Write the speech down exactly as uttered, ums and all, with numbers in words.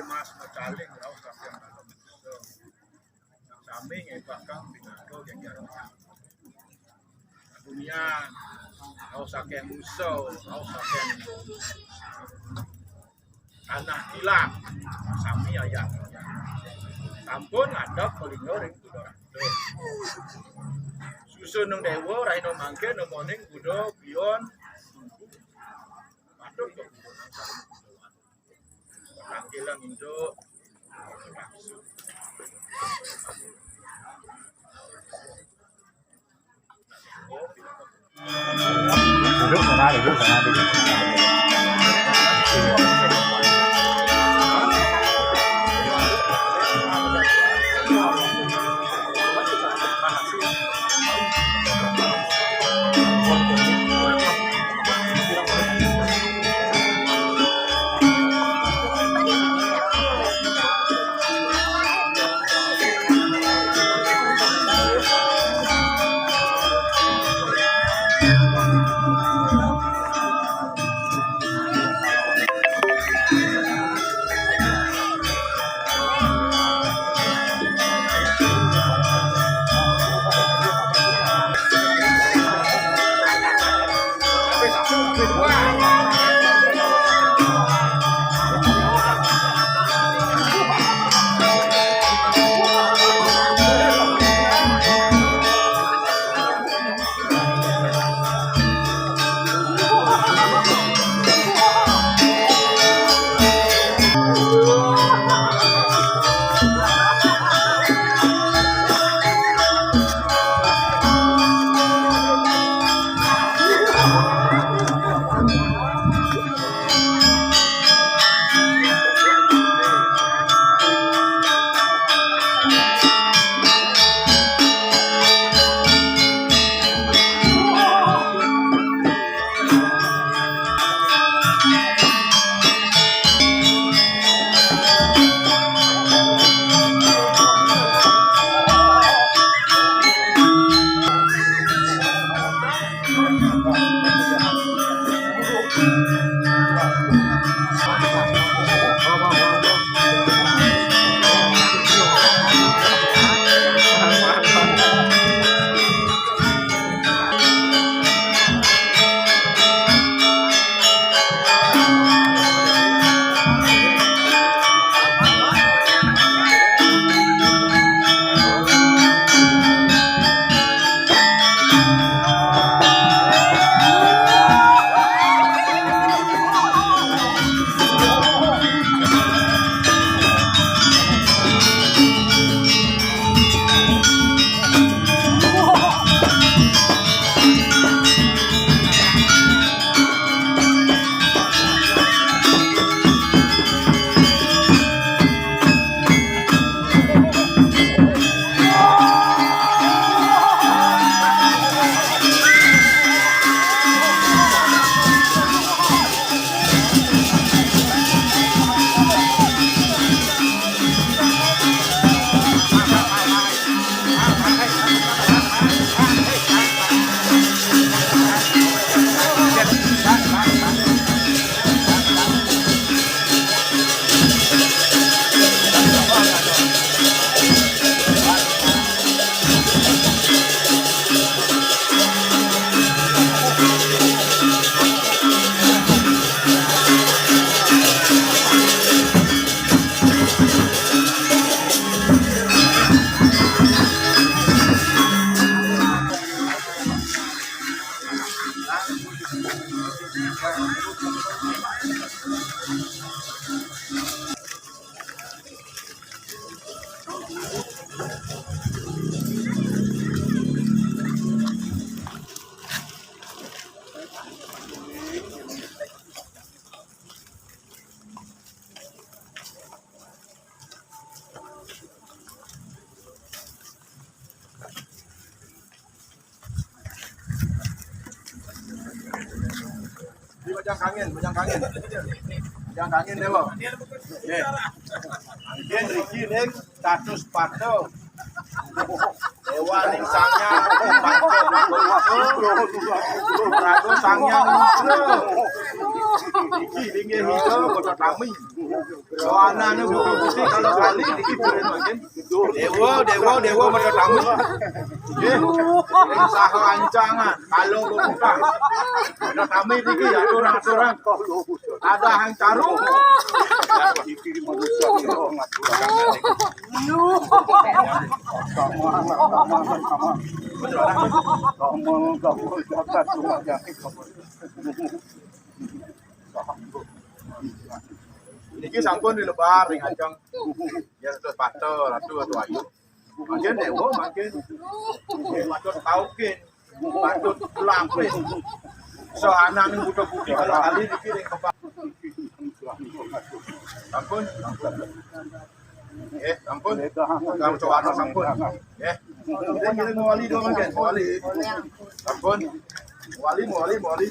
Mas macaling, raos kakang dalam. Sami nggih bakal pinangka gegeran. Dunia, raos saking musuh, raos saking anak kilang, sami ayah. Sampun ngadhep palingga ring Buda Ratu. Susunung Dewa, rahina mangkin, nemoning Buda Bion. Patut kok. Tangkilan induk. Duduk sana, duduk sana, duduk. Bojang Kangin, Bojang Kangin. Bojang Kangin, Déwa. Nggih. Mangkin niki ning status pato. Déwa ning Sanghyang, Prabu Sanghyang Widi. Niki linggih Ida, Basa Tami. Soanane butuh bukti kalau kali niki burin mangkin. Déwa, Déwa, Déwa, Basa Tami. Nggih. Ring saha ancangan, kalau bukan. Basa Tami niki ya, aturang-aturang. Ada hang caru. Niki sampun dilebar ring ajeng. Ya, terus pato, ratu, atau ayu. Mangkin Déwa, mangkin. Patut taukin. Patut lapis. Soanane butuh bukti kalau ahli niki ring kebak. Sampun. Eh, sampun. Kang Sowarno sampun. Eh. Ngiring mawali dong, mangkin. Mawali. Sampun. Mawali, mawali, mawali.